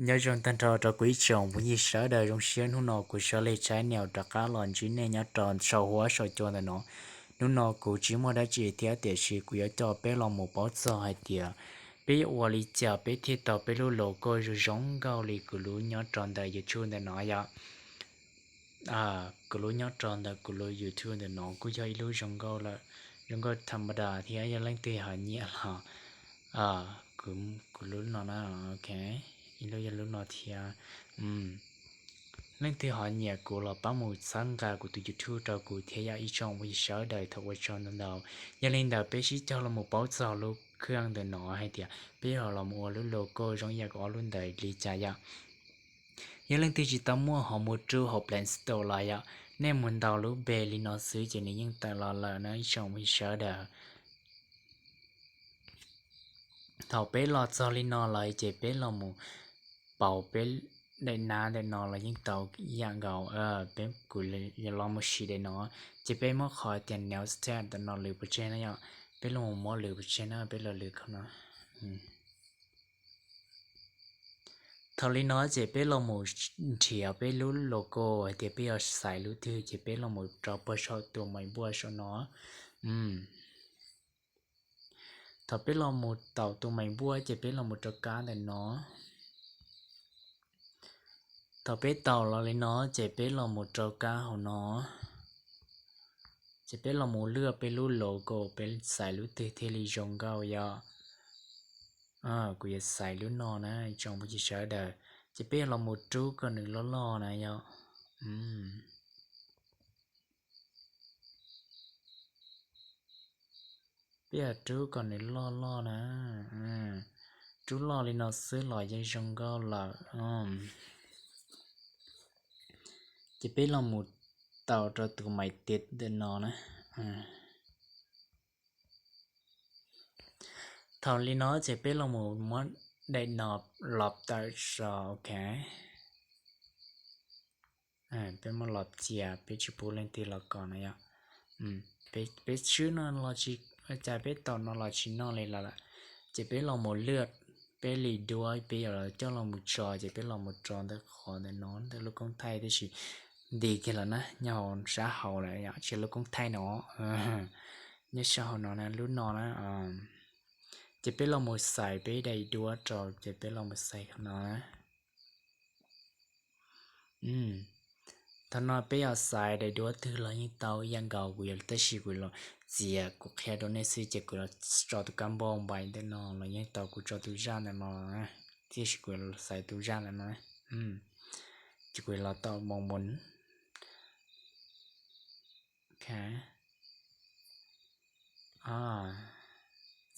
Nyob zoo tag nrho rau kuv ib tsoom phooj ywg sawv daws, zoo siab hnub no kuv Sharley Channel rov qab los ntsib nej nyob rau saum huab saum cua ntawm no. Hnub no kuv tsis muaj dab tsi thiab tiam sis kuv yuav coj peb los mus paub txog hais tias peb yuav ua li cas peb thiaj tau peb lub logo zoo zoo nkauj li kuv lub nyob rau ntawm YouTube ntawm no yom. Kuv lub nyob rau ntawm kuv lub YouTube ntawm no kuj yog ib lub zoo nkauj lawm, zoo nkauj tha ma da thiab, yog leej twg ho nyiam los kuv lub no na, ok, ib lub yog lub no thiab. Leej twg ho nyiam kuv los pab mus txhawb nqa kuv tus YouTube rau kuv thiab yom ib tsoom phooj ywg sawv daws, thov ua tsaug ntau ntau. Yog li ntawd peb sib cog los mus paub txog lub khaj ntawm no hais tias peb yuav los mus ua lub logo zoo ib yam kuv ob lub ntawd li cas yom. Yog leej twg tsis tau muaj ho mus rub hauv Play Store los yom, nej mus ntaus lub npe li no xwb ces nws yeej tawm los lawm na ib tsoom phooj ywg sawv daws. Thaum peb los txog li no lawm ces peb los mus pauv peb daim nab ntawm no los yeej tau ib yam nkaus. Peb kuv yuav los mus sim daim no, ces peb muab qhov tias Next Step ntawm no lwv pov tseg na yom. Peb los mus muab lwv pov tseg na, peb los lwv qhov no. Thaum li no ces peb los mus nrhiav peb lub logo hais tias peb yuav xaiv lub twg ces peb los mus rau puag saum tus maim npuaj saum no. Thaum peb los mus taus tus maim npuaj ces peb los mus rau kab ntawm no. Thaum peb taus los li no ces peb los mus rau kab hauv no, ces peb los mus lwaj peb lub logo peb xaiv lub twg thiaj li zoo nkauj yom. Kuv yuav xaiv lub no na tsoom phooj ywg sawv daws, ces peb los mus rub kom nws loj loj na yom. Peb yuav rub kom nws loj loj na, rub loj li no xwb los yeej zoo nkauj lawm. Ces peb los mus taus rau tus maim npuaj ntawm no na. Thaum li no ces peb los mus muab daim no los tawm so, ok. Peb muab los cia, peb tsis pub leej twg los kom na yom. Peb swb no los tsis, cas peb taus no los tsis noj li lawm lawm. Ces peb los mus lwaj peb li duab peb yuav coj los mus tso, ces peb los mus tso ntawm qhov ntawm no ntawm lub koob thaij, tab sis nti kiag los na, nyob hauv sab hauv lawm yom, tsis yog lub koob thaij no, nyob sab hauv no na, lub no na. Ces peb los mus xaiv peb daim duab rau, ces peb los mus xaiv qhov no na. Thaum no peb yuav xaiv daim duab twg los yeej tau ib yam nkaus, kuv yuav, tab sis kuv los txiav kuv qhia rau nej xwb, ces kuv los tso tus kab npauj npais ntawm no los yeej tau, kuv tso tus zaj ntawm no, tab sis kuv xaiv tus zaj ntawm no. Ces kuv los tau moo mus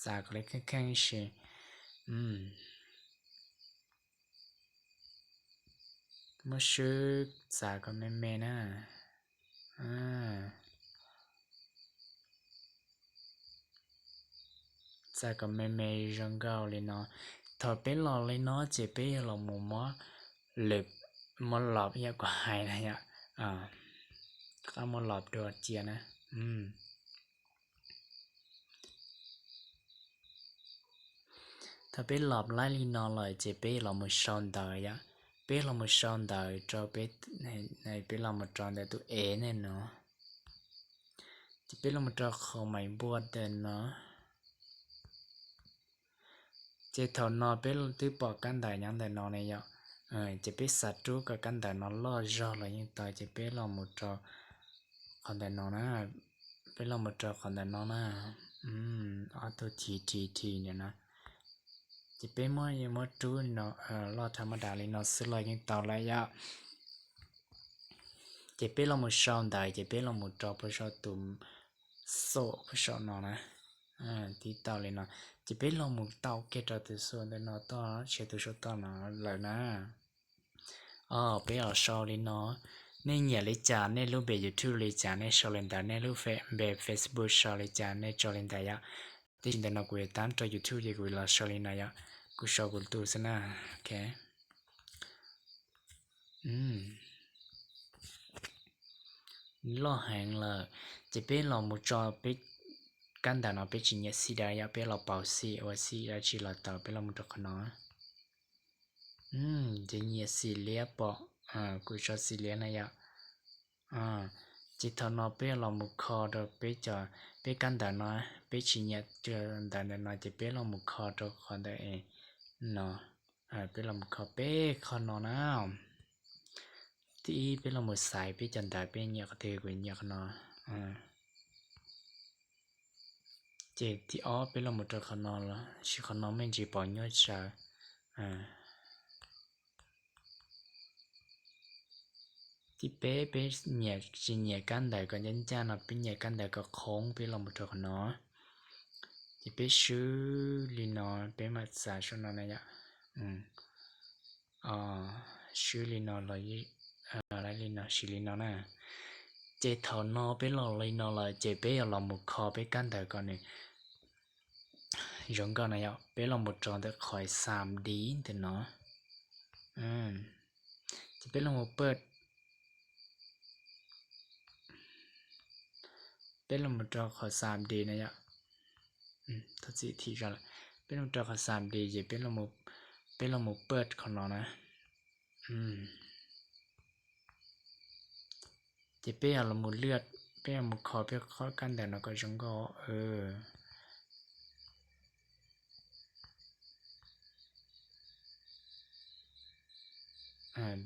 txav kom li kheej kheej si. Muab swb txav kom me me na. Txav kom me me zoo nkauj li no. Thaum peb los li no ces peb yuav los mus muab lwm, muab los ib yam kuv hais na yom, rov qab muab los dua cia na. Thaum peb los laib li no lawm ces peb los mus sau ntawv yom. Peb los mus sau ntawv rau peb, peb los mus rau ntawm tus ev ntawm no, ces peb los mus rau qhov maim npuaj ntawm no. Ces thaum no peb twb pom kab ntawv nyob ntawm no ne yom. Ces peb xav rub kom kab ntawv no loj zog los yeej tau, ces peb los mus rau qhov ntawm no na. Peb los mus rau qhov ntawm no na, ob tug thim thim thim ntawm no. Ces peb muab, muab rub no loj tha ma da li no xwb los yeej tau lawm yom. Ces peb los mus sau ntawv, ces peb los mus rau puag saum tus xom puag saum no na. Tib tau li no, ces peb los mus tau kiag rau tus xom ntawm no toj, tsis yog tus xom toj no lawm na. Peb los sau li no. Nej nyiam li cas, nej lub npe YouTube li cas nej sau li ntawd, nej lub npe Facebook sau li cas nej tso li ntawd yom. Tab sis ntawm no kuv yuav tab rau YouTube ces kuv los sau li no yom. Kuv sau kuv tus xwb na. Ok. Loj heev lawm, ces peb los mus tso peb, kab ntawv no peb tsis nyiam xim dab yom, peb los pauv xim ua xim dab tsi los tau, peb los mus rau qhov no. Ces nyiam xim liab pom, kuv tso xim liab na yom. Ces thaum no peb yuav los mus kho rau peb cov, peb kab ntawv no, peb tsis nyiam ntawv ntawm no ces peb los mus kho rau qhov ntawm no, peb los mus kho peb qhov no na. Thib ib peb los mus xaiv peb cov ntawv peb nyiam qhov twg, kuv nyiam qhov no. Ces thib ob peb los mus rau qhov no los sis qhov no me ntsis pom nyuaj tsawv. Thib peb peb nyiam, tsis nyiam kab ntawv kom ncaj ncaj no, peb nyiam kab ntawv kom qhoob, peb los mus rau qhov no. Ces peb swb li no, peb mam xav saum no na yom. Swb li no los, li no, siv li no na. Ces thaum no peb los li no lawm ces peb yuav los mus kho peb kab ntawv kom nws zoo nkauj na yom, peb los mus rau ntawm qhov xam di ntawm no. Ces peb los mus paj, peb los mus rau qhov xam di na yom. Thov txim, thim zog lawm. Peb los rau qhov xam di ces peb los mus paj qhov no na. Ces peb yuav los mus lwaj, peb yuav mus kho peb qhov kab ntawv no kom zoo nkauj.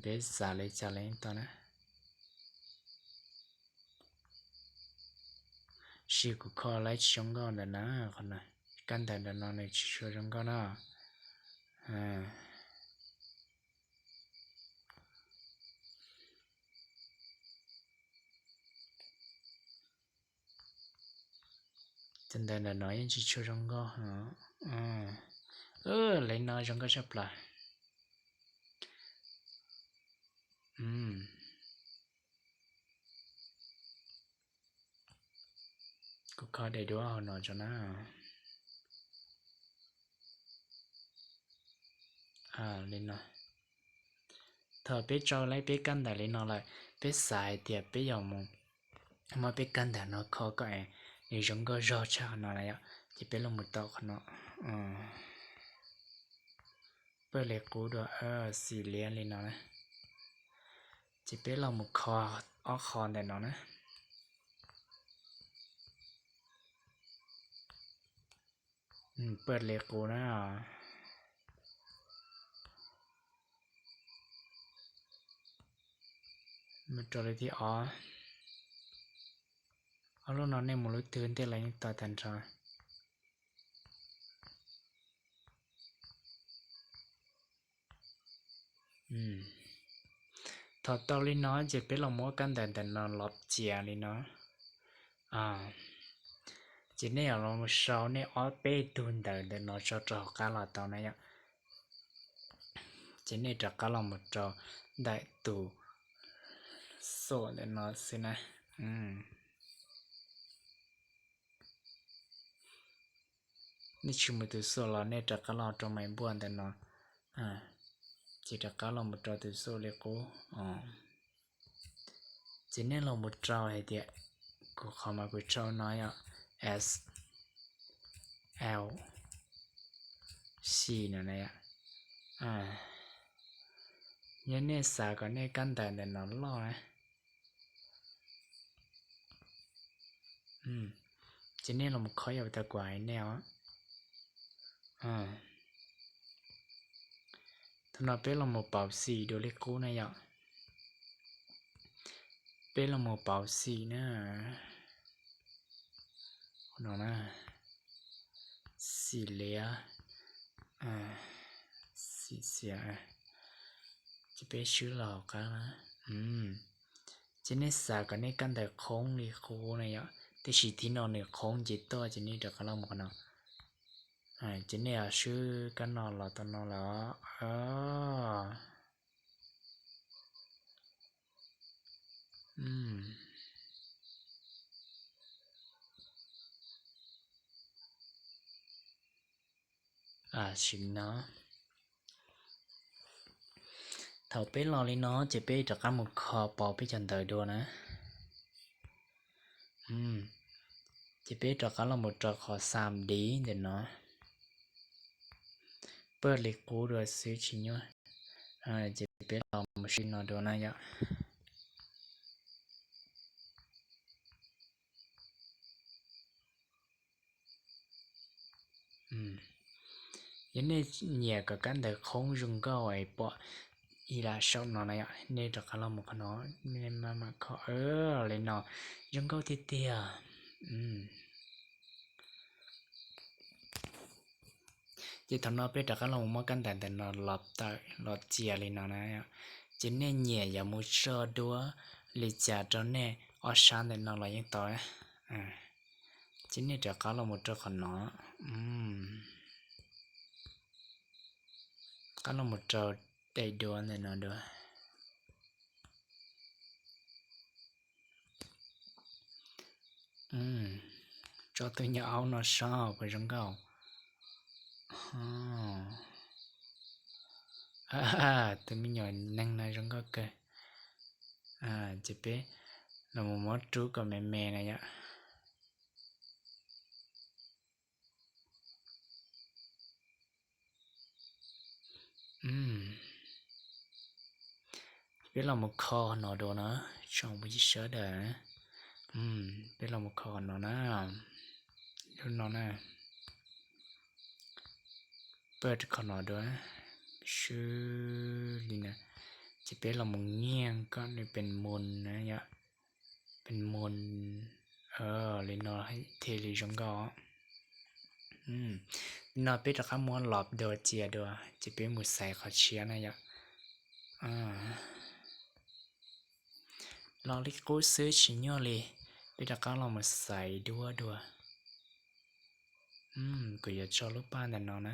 Peb xav li cas li tau na. Sis kuv kho lawv tsis zoo nkauj ntawm no, qhov no, kab ntawv ntawm no nws tsis tshua zoo nkauj na. Cov ntawv ntawm no yeej tsis tshua zoo nkauj. Li no zoo nkauj tshaj plaws. Kuv kho daim duab hauv no tso na. Li no. Thaum peb tso lawv peb kab ntawv li no lawm, peb xav hais tias peb yuav mus muab peb kab ntawv no kho kom nws zoo nkauj zog tshaj qhov no na yom, ces peb los mus tau qhov no. Paj li qub dua, xim liab li no na. Ces peb los mus kho ob qho ntawm no na. Paj li qub na. Mus rau li thib ob. Ob lub no nej mus lub twg ntej los yeej tau tag nrho. Thaum tau li no ces peb los muab kab ntawv ntawm no los cia li no. Ces nej yuav los sau nej ob peb tug ntawv ntawm no tso rau hauv qab los tau na yom. Ces nej rov qab los mus rau ntawm tus xom ntawm no xwb na. Nej tsis mus tus xom los nej rov qab los rau mais npuaj ntawm no, ces rov qab los mus rau tus xom li qub. Ces nej los mus rau hais tias, kuv qhov mas kuv tso no yog S L C no na. Yog nej xav kom nej kab ntawv ntawm no loj na, ces nej los kho yam li kuv hais nej os. Thaum no peb los mus pauv xim dua li qub na yom. Peb los mus pauv xim na. No na, xim liab, xim xiav, ces peb swb los hauv qab na. Ces nej xav kom nej kab ntawv qhoob li qub na yom, tiam sis thib no nws qhoob ces tuaj ces nej rov qab los mus qhov no. Ces nej swb kab no los tau no los. Sim no, thaum peb los li no ces peb rov qab mus kho pauv peb cov ntawv dua na. Ces peb rov qab los mus rau qhov xam di ntawm no. Paj li qub dua xwb tsis nyuaj. Ces peb los mus saib no dua na yom. Yog nej nyiam kom kab ntawv qhoob zoo nkauj es pom ib lam saum no na yom, nej rov qab los mus qhov no, nej maj mam kho li no, zoo nkauj tiag tiag. Ces thaum no peb rov qab los mus muab kab ntawv ntawm no los tawm los txias li no na. Ces nej nyiam yuav mus tso duab li cas rau nej ob sab ntawm no los yeej tau. Ces nej rov qab los mus rau qhov no, qab los mus rau daim duab ntawm no dua. Tso tus nyuam aub no saib puas zoo nkauj. Tus me nyuam neeg no zoo nkauj kawg. Ces peb los mus muab rub kom me me na yom. Peb los mus kho no dua na, tsoom phooj ywg sawv daws. Peb los mus kho qhov no na, lub no na. Peb rau qhov no dua, swb li na. Ces peb los mus nyiag kom nws pes mus na yom, pes mus li no thiaj li zoo nkauj. Li no peb rov qab muab los dua cia dua ces peb mus xaiv qhov tshiab na yom. Los li qub xwb tsis nyuaj li, peb rov qab los mus xaiv duab dua. Kuv yuav tso lub paj ntawm no na.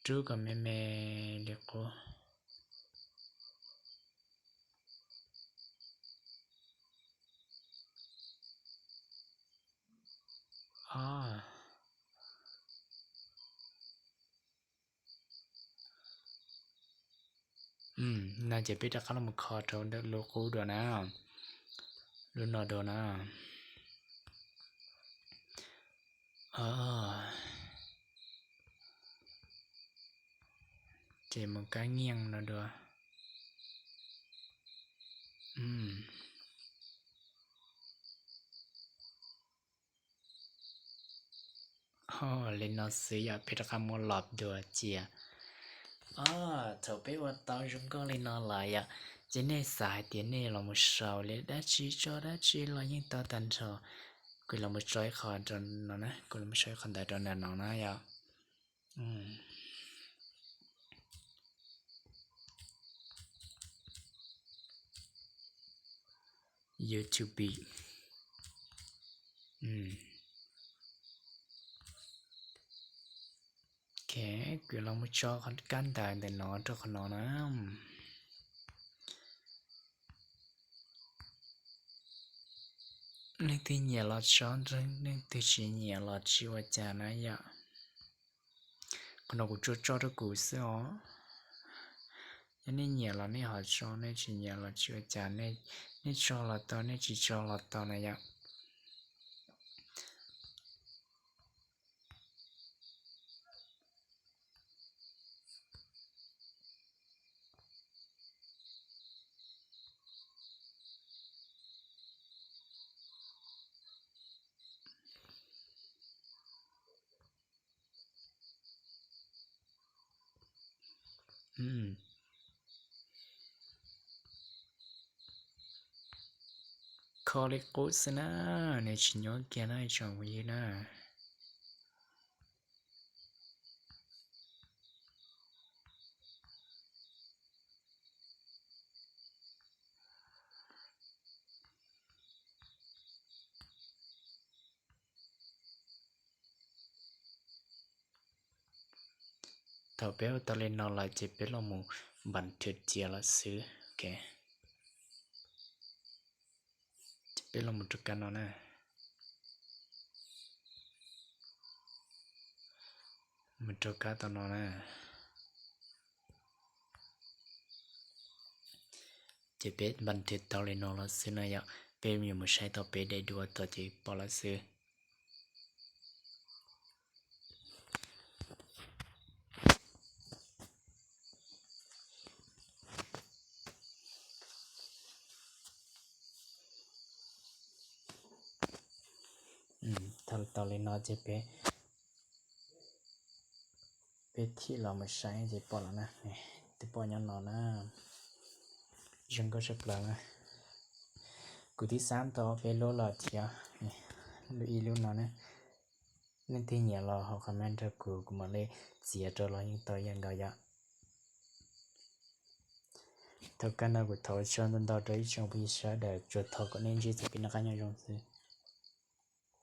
Rub kom me me li qub. No ces peb rov qab los mus kho rau ntawm lub qub dua na, lub no dua na. Ces mus kab nyiaj no dua. Li no xwb yom, peb rov qab muab los dua cia. Thaum peb ua tau zoo nkauj li no lawm yom, ces nej xav hais tias nej los mus sau li dab tsi tso dab tsi los yeej tau tag nrho. Kuv los mus tso ib qho rau no na, kuv los mus tso ib qho ntawv rau ntawm no na yom. YouTube. Ok, kuv los mus tso kab ntawv ntawm no rau qhov no na. Leej twg nyiam los tso, leej twg tsis nyiam los tsis ua cas na yom. Qhov no kuv tsuas tso rau kuv xwb os. Yog nej nyiam los nej ho tso, nej tsis nyiam los tsis ua cas, nej tso los tau, nej tsis tso los tau na yom. Kho li qub xwb na, nws tsis nyuaj kiag na tsoom phooj ywg na. Thaum peb ua tau li no lawm ces peb los mus npas thwm cia lawm xwb. Ok, ces peb los mus rau kab no na. Mus rau kab tom no na. Ces peb npaj thwv tau li no los xwb na yom, peb yuav mus saib tau peb daim duab tod ces pom lawm xwb. Thaum tau li no ces peb, peb thim los mus saib ces pom lawm na. Twb pom nyob no na. Zoo nkauj tshaj plaws na. Kuv twb xab tau peb lub los thiab, lub ib lub no na. Leej twg nyiam los ho comment rau kuv, kuv mam li txiav rau los yeej tau ib yam nkaus yom. Thaum kawg no kuv thov ua tsaug ntau ntau rau ib tsoom phooj ywg sawv daws, tsuas thov kom nej ntsib txoj kev noj qab nyob zoo xwb.